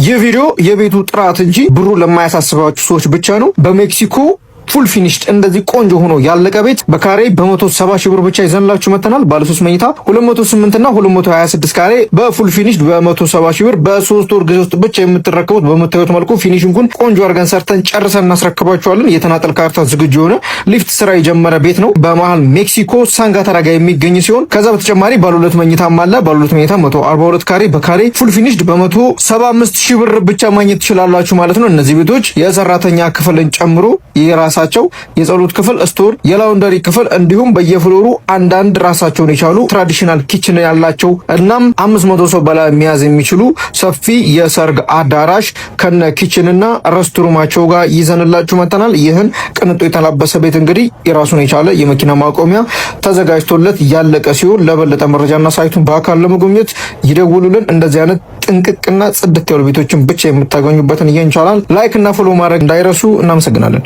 ይህ ቪዲዮ የቤቱ ጥራት እንጂ ብሩ ለማያሳስባችሁ ሰዎች ብቻ ነው። በሜክሲኮ full finished እንደዚህ ቆንጆ ሆኖ ያለቀ ቤት በካሬ በ170 ሺህ ብር ብቻ ይዘንላችሁ መተናል። ባለ 3 መኝታ 208 እና 226 ካሬ በ full finished በ170 ሺህ ብር በ3 ወር ጊዜ ውስጥ ብቻ የምትረከቡት፣ በምታዩት መልኩ finishing ኡን ቆንጆ አድርገን ሰርተን ጨርሰን እናስረክባችኋለን። የተናጠል ካርታ ዝግጁ የሆነ፣ ሊፍት ስራ የጀመረ ቤት ነው። በመሃል ሜክሲኮ ሳንጋተራ ጋር የሚገኝ ሲሆን ከዛ በተጨማሪ ባለ 2 መኝታም አለ። ባለ 2 መኝታ 142 ካሬ በካሬ full finished በ175 ሺህ ብር ብቻ ማግኘት ትችላላችሁ ማለት ነው። እነዚህ ቤቶች የሰራተኛ ክፍልን ጨምሮ የራሳቸው የጸሎት ክፍል፣ store፣ የ laundry ክፍል እንዲሁም በየ floor ኡ አንዳንድ ራሳቸውን የቻሉ traditional kitchen ያላቸው፣ እናም 500 ሰው በላይ መያዝ የሚችሉ ሰፊ የሰርግ አዳራሽ ከነ kitchen ና restroom ኣቸው ጋር ይዘንላችሁ መጥተናል። ይህን ቅንጡ የተላበሰ ቤት እንግዲህ የራሱን የቻለ የመኪና ማቆሚያ ተዘጋጅቶለት ያለቀ ሲሆን ለበለጠ መረጃና site ኡን በአካል ለመጎብኘት ይደውሉልን። እንደዚህ አይነት ጥንቅቅና ጽድት ያሉ ቤቶችን ብቻ የምታገኙበትን ይህን channel like እና follow ማድረግ እንዳይረሱ። እናመሰግናለን።